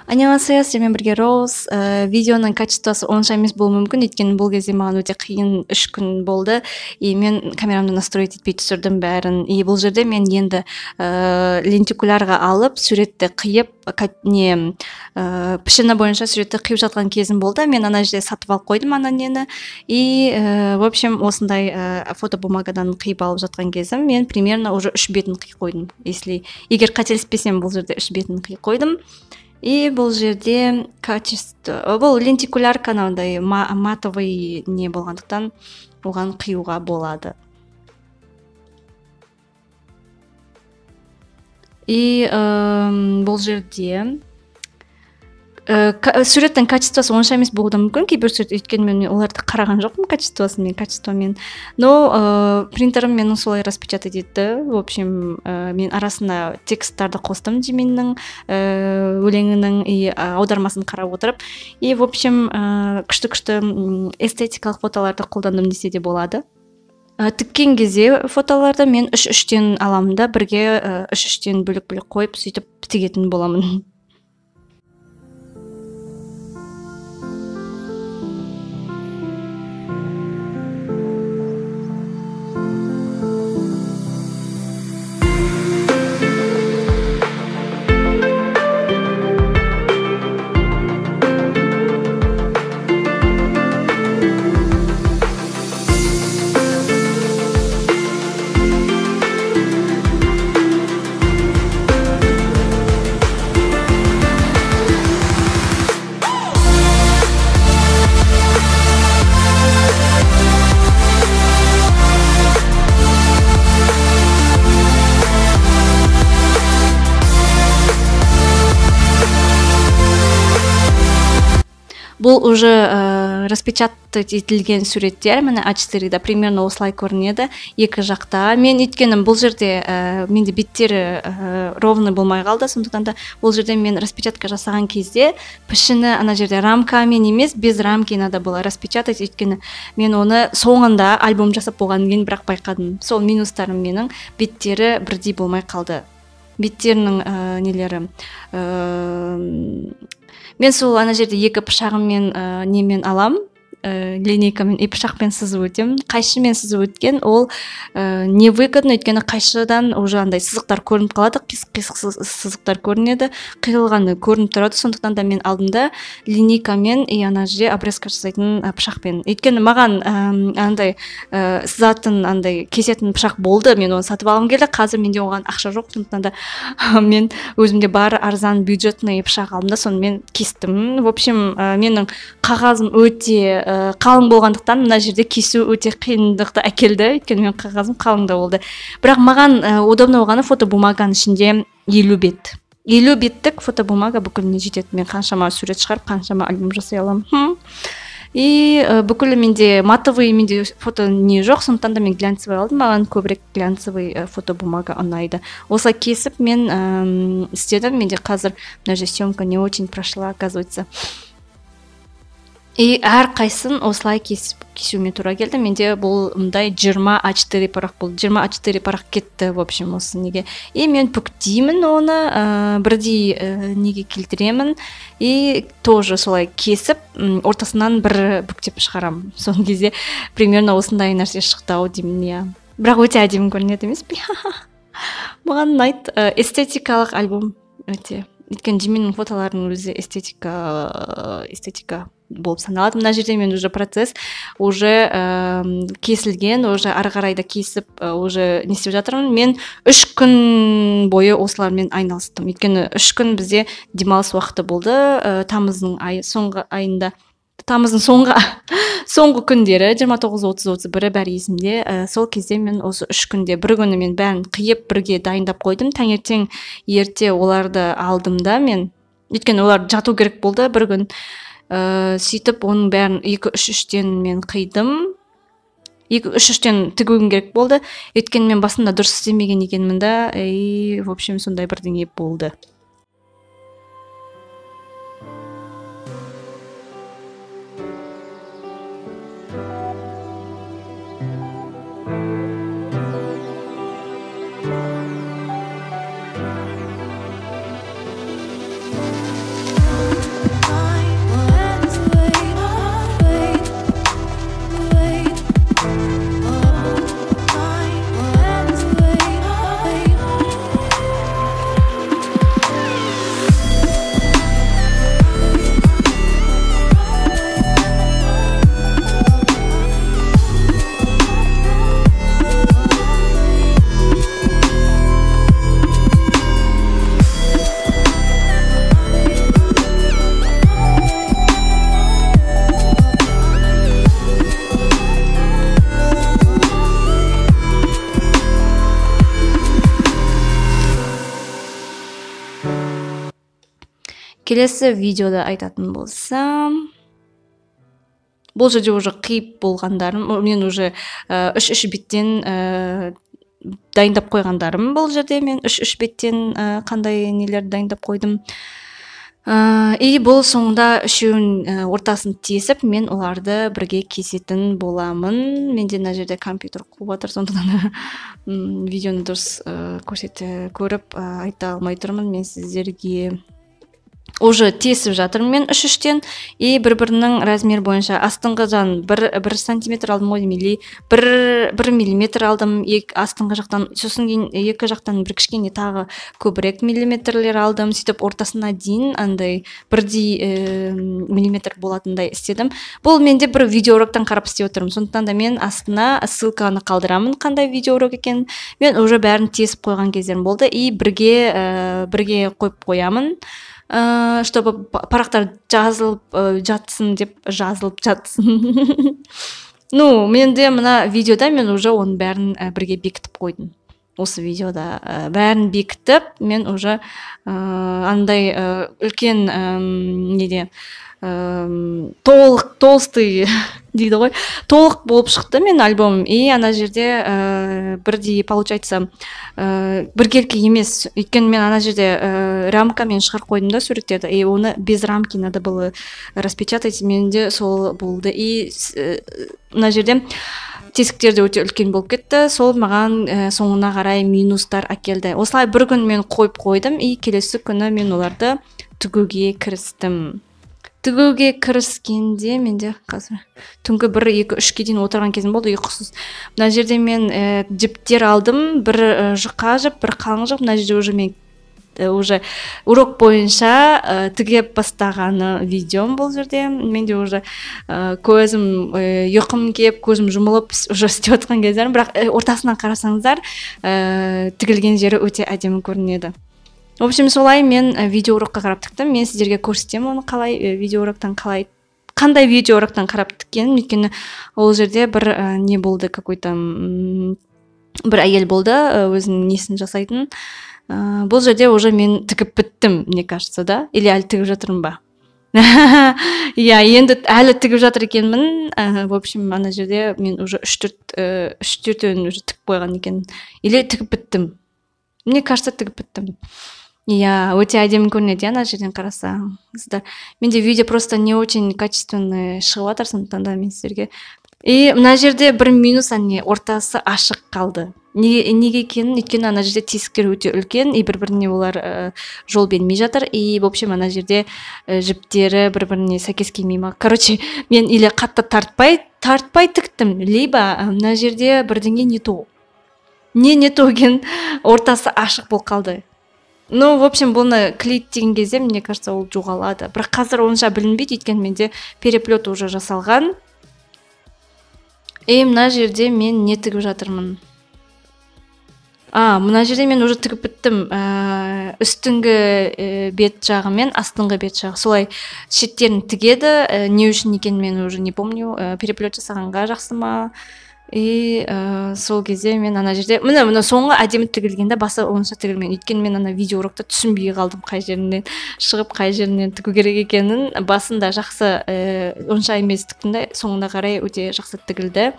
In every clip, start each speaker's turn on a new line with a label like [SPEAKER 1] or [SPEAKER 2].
[SPEAKER 1] Аннёнхасео, сіздермен бірге Роуз. Видеоның качествосы онша емес болуы мүмкін, өйткені бұл кезде маған өте қиын 3 күн болды, и мен камерамды настроить етпей түсірдім бәрін. И бұл жерде мен енді лентикулярға алып суретті қиып, пішіні бойынша суретті қиып жатқан кезім болды. Мен ана жерде сатып алып қойдым ана нені. И в общем, осындай фотобумагадан қиып алып жатқан кезім, мен примерно уже 3 бетін қиып қойдым. Если егер қателеспесем, бұл жерде 3 бетін қиып қойдым. И бұл жерде качество, бұл лентикулярка мынандай матовый не болғандықтан оған қиюға болады. И бұл жерде суреттің качествосы онша емес болуы да мүмкін, кейбір сурет, өйткені мен оларды қараған жоқпын качествосымен, качествомен. Но принтерім менің солай распечатать етті. В общем, мен арасына тексттарды қостым Джиминнің өлеңінің и аудармасын қарап отырып. И, в общем, күшті-күшті эстетикалық фотоларды қолдандым десе де болады. Тіккен кезде фотоларды мен үш-үштен аламын да, бірге үш-үштен бөлек-бөлек қойып, сөйтіп тігетін боламын. Бұл уже распечатать етілген суреттер, міне А4-да примерно осылай көрінеді екі жақта. Мен өйткені бұл жерде менде беттері ровно болмай қалды, сондықтан да бұл жерде мен распечатка жасаған кезде пішіні ана жерде рамкамен емес, без рамки надо было распечатать, өйткені мен оны соңында альбом жасап болғаннан кейін бірақ байқадым. Сол минустарым менің, беттері бірдей болмай қалды. Беттерінің нелері, мен сол ана жерде екі пышағыммен немен алам, линейкамен и пышақпен сызып өтемін. Қайшымен сызып өткен ол невыгодно, өйткені қайшыдан уже андай сызықтар көрініп қалады, қисық-қисық сызықтар көрінеді, қиылғаны көрініп тұрады. Сондықтан да мен алдымда линейкамен и ана жерде обрезка жасайтын пышақпен. Өйткені маған андай сызатын, андай кесетін пышақ болды, мен оны сатып алғым келді. Қазір менде оған ақша жоқ, сондықтан да мен өзімде бар арзан бюджетный пышақ алдым да, сонымен кестім. В общем, менің қағазым өте қалың болғандықтан мына жерде кесу өте қиындықты әкелді, өйткені менің қағазым қалыңдау болды. Бірақ маған удобно болғаны фотобумаганың ішінде 50 бет. 50 беттік фотобумага бүкіліне жетеді. Мен қаншама сурет шығарып, қаншама альбом жасай аламын. И бүкілі менде матовый, менде фото не жоқ, сондықтан да мен глянцевый алдым. Маған көбірек глянцевый фотобумага ұнайды. Осылай кесіп мен істедім. Менде қазір мына жерде съемка не очень прошла, оказывается. И әрқайсысын осылай кесуіме тура келді. Менде бұл мындай 20 А4 парақ болды. 20 А4 парақ кетті, в общем, осы неге. И мен бүктеймін оны, бірдей неге келтіремін. И тоже солай кесіп, ортасынан бір бүктеп шығарамын. Соның кезде примерно осындай нәрсе шықты ау деймін, иә. Бірақ өте әдемі көрінеді емес пе? Маған ұнайды. Эстетикалық альбом өте. Өйткені Джиминнің фотоларының өзі эстетика болып саналады. Мына жерде мен уже процесс уже кесілген, уже ары қарай да кесіп, уже не істеп жатырмын. Мен 3 күн бойы осылармен айналыстым. Өйткені 3 күн бізде демалыс уақыты болды, тамыздың айы, соңғы айында. Тамыздың соңғы күндері, 29, 30, 31 бәрі есімде. Сол кезде мен осы 3 күнде бір күні мен бәрін қиып бірге дайындап қойдым. Таңертең ерте оларды алдым да мен. Өйткені олар жату керек болды бір күн. Сөйтіп оның бәрін 2-3-3-тен мен қидым. 2-3-3-тен тігуім керек болды. Өйткені мен басында дұрыс істемеген екенмін да. И, в общем, сондай бірдеңе болды. Келесі видеода айтатын болсам, бұл жерде уже қиып болғандарым, мен уже үш-үш беттен дайындап қойғандарым. Бұл жерде мен үш-үш беттен қандай нелер дайындап қойдым. И бұл соңында үшеуін ортасын тесіп, мен оларды бірге кесетін боламын. Менде мына жерде компьютер қуып жатыр, сондықтан видеоны дұрыс көрсете көріп айта алмай тұрмын мен сіздерге. Уже тесіп жатырмын мен үш-үштен, и бір-бірінің размер бойынша астыңғы жан бір сантиметр алдым ғой деймін, или бір миллиметр алдым, астыңғы жақтан, сосын кейін екі жақтан бір кішкене тағы көбірек миллиметрлер алдым, сөйтіп ортасына дейін андай бірдей миллиметр болатындай істедім. Бұл менде бір видеоуроктан қарап істеп отырмын, сондықтан да мен астына ссылканы қалдырамын, қандай видеоурок екенін. Мен уже бәрін тесіп қойған кездерім болды, и бірге қойып қоямын, чтобы парақтар жазылып жатсын деп, жазылып жатсын. Ну, менде мына видеода мен уже оның бәрін бірге бекітіп қойдым. Осы видеода бәрін бекітіп, мен уже андай үлкен неде толық, толстый дейді ғой, толық болып шықты мен альбомым. И ана жерде бірдей получается, біркелкі емес, өйткені мен ана жерде рамкамен шығарып қойдым да суреттерді, и оны без рамки надо было распечатать, менде сол болды. И мына жерде тесіктер де өте үлкен болып кетті, сол маған соңына қарай минустар әкелді. Осылай бір күн мен қойып қойдым, и келесі күні мен оларды тігуге кірістім. Тігуге кіріскенде менде қазір түнгі 1, 2, 3-ке дейін отырған кезім болды ұйқысыз. Мына жерде мен жіптер алдым, бір жұқа жіп, бір қалың жіп. Мына жерде уже мен уже урок бойынша тіге бастағаны видеом бұл жерде. Менде уже көзім, ұйқым келіп, көзім жұмылып уже істеп жатқан кездерім, бірақ ортасынан қарасаңыздар, тігілген жері өте әдемі көрінеді. В общем, солай мен видеоурокқа қарап тіктім. Мен сіздерге көрсетемін оны қалай, видеоуроктан қалай, қандай видеоуроктан қарап тіккенін, өйткені ол жерде бір не болды, какой-то бір әйел болды, өзінің несін жасайтын. Бұл жерде уже мен тігіп біттім, мне кажется, да? Или әлі тігіп жатырмын ба? Иә, енді әлі тігіп жатыр екенмін. В общем, ана жерде мен уже үш-төртеуін уже тігіп қойған екен. Или тігіп біттім. Мне кажется, тігіп біттім. Иә, өте әдемі көрінеді, ана жерден қарасаңыздар. Менде видео просто не очень качественный шығып жатыр, сондықтан да мен сіздерге. И мына жерде бір минус, әне ортасы ашық қалды. Неге екенін, өйткені ана жерде тесіктер өте үлкен, и бір-біріне олар жол бермей жатыр, и в общем ана жерде жіптері бір-біріне сәйкес келмей ма. Короче, мен или қатты тартпай тіктім, либо мына жерде бірдеңе не то. Не то екен, ортасы ашық болып қалды. Ну, в общем, бұны клейттеген кезде, мне кажется, ол жоғалады. Бірақ қазір онша білінбейді, өйткені менде переплет уже жасалған. И мына жерде мен не тігіп жатырмын? Мына жерде мен уже тігіп біттім. Үстіңгі бет жағы мен астыңғы бет жағы. Солай шеттерін тігеді. Не үшін екенін мен уже не помню. Переплет жасағанға жақсы ма? И сол кезде мен ана жерде міне соңғы әдемі тігілгенде басы онша тігілмеген. Өйткені мен ана видеоурокта түсінбей қалдым, қай жерінен шығып, қай жерінен тігу керек екенін. Басында жақсы, онша емес тіктім де, соңына қарай өте жақсы тігілді.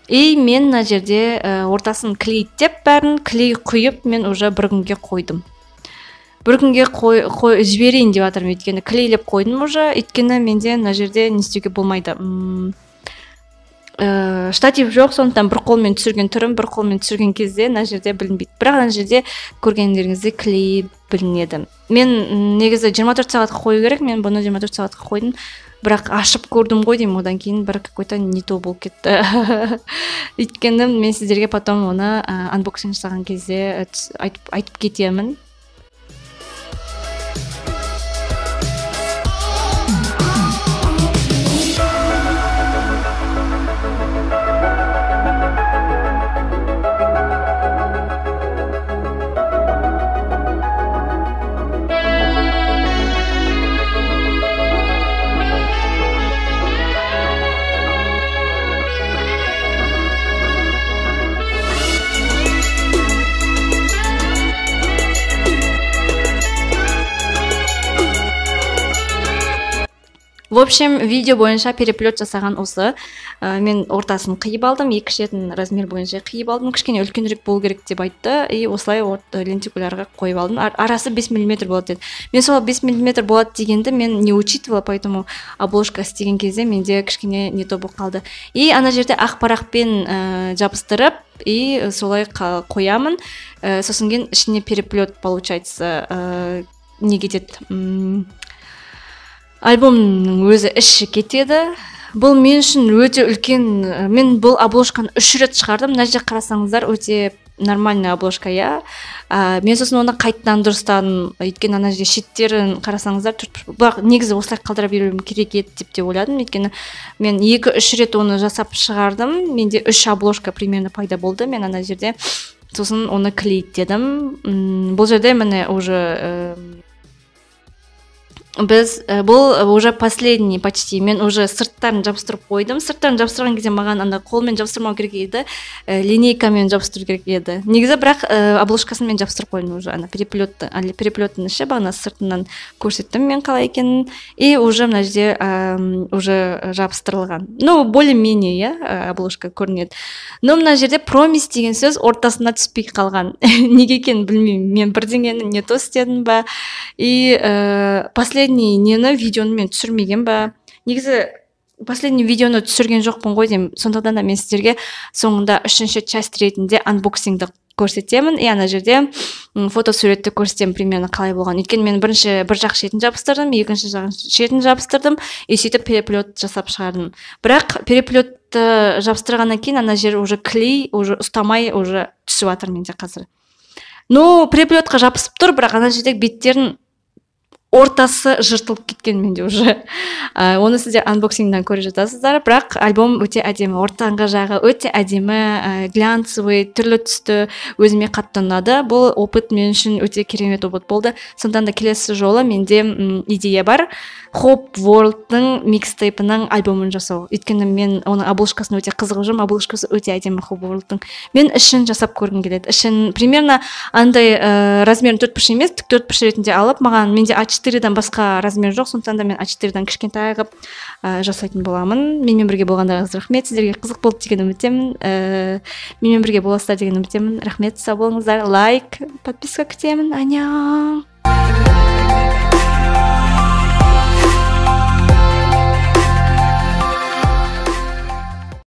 [SPEAKER 1] И мен мына жерде ортасын клейттеп, бәрін клей құйып, мен уже бір күнге қойдым. Бір күнге жіберейін деп жатырмын, өйткені клейлеп қойдым уже. Өйткені менде мына жерде не істеуге болмайды. Штатив жоқ, сондықтан бір қолмен түсірген түрім, бір қолмен түсірген кезде мына жерде білінбейді. Бірақ ана жерде көргендеріңізде клей білінеді. Мен негізі 24 сағатқа қою керек, мен бұны 24 сағатқа қойдым. Бірақ ашып көрдім ғой деймін, одан кейін бір какой-то не то болып кетті. Өйткені мен сіздерге потом оны анбоксинг жасаған кезде айтып кетемін. В общем, видео бойынша переплет жасаған осы. Мен ортасын қиып алдым, екі шетін размер бойынша қиып алдым. Кішкене үлкенірек болу керек деп айтты. И осылай лентикулярға қойып алдым. Арасы 5 миллиметр болады деді. Мен сол 5 миллиметр болады дегенді мен не учитывала, поэтому обложка істеген кезде менде кішкене не то болып қалды. И ана жерде ақ парақпен жабыстырып, и солай қоямын. Сосын кейін ішіне переплет получается, не кетеді, альбомның өзі іші кетеді. Бұл мен үшін өте үлкен, мен бұл обложканы 3 рет шығардым. Мына жерде қарасаңыздар, өте нормальный обложка, иә. Мен сосын оны қайтадан дұрыстадым, өйткені ана жерде шеттерін қарасаңыздар, төрт, бірақ негізі осылай қалдыра беруім керек еді деп те ойладым, өйткені мен 2-3 рет оны жасап шығардым. Менде 3 обложка примерно пайда болды. Мен ана жерде сосын оны клеить дедім. Бұл жерде міне уже біз, бұл уже последний почти, мен уже сырттарын жабыстырып қойдым. Сырттарын жабыстырған кезде маған анда қолмен жабыстырмау керек еді, линейкамен жабыстыру керек еді негізі, бірақ обложкасын мен жабыстырып қойдым уже. Ана переплет, переплеттің іші, бағана сыртынан көрсеттім мен қалай екенін, и уже мына жерде уже жабыстырылған, ну, более менее, иә, обложка көрінеді. Но мына жерде «Промис» деген сөз ортасына түспей қалған, неге екенін білмеймін, мен бірдеңені не то істедім ба. И последний нені, видеоны мен түсірмеген ба, негізі последний видеоны түсірген жоқпын ғой деймін. Сондықтан да мен сіздерге соңында үшінші часть ретінде анбоксингді көрсетемін и ана жерде фотосуретті көрсетемін, примерно қалай болған. Өйткені мен бірінші бір жақ шетін жабыстырдым, екінші жақ шетін жабыстырдым и сөйтіп переплет жасап шығардым. Бірақ переплетті жабыстырғаннан кейін ана жер уже клей уже ұстамай, уже түсіп жатыр менде қазір. Ну, переплетқа жабысып тұр, бірақ ана жерде беттерін ортасы жыртылып кеткен менде уже. Оны сіздер анбоксингнан көре жатасыздар. Бірақ альбом өте әдемі, ортаңғы жағы өте әдемі, глянцевый, түрлі түсті, өзіме қатты ұнады. Бұл опыт мен үшін өте керемет опыт болды. Сондықтан да келесі жолы менде идея бар: Hope World'ның микстейпінің альбомын жасау, өйткені мен оның обложкасын өте қызығып жүрмін, обложкасы өте әдемі Hope World'тың. Мен ішін жасап көргім келеді, ішін примерно андай размерін төртбұрыш емес, тік төртбұрыш ретінде алып, маған, менде А4-дан басқа размер жоқ, сондықтан да мен А4-дан кішкентай қылып жасайтын боламын. Менімен бірге болғандарыңызға рахмет, сіздерге қызық болды деген үміттемін, менімен бірге боласыздар деген үміттемін. Рахмет, сау болыңыздар, лайк, подписка күтемін. Аньяң.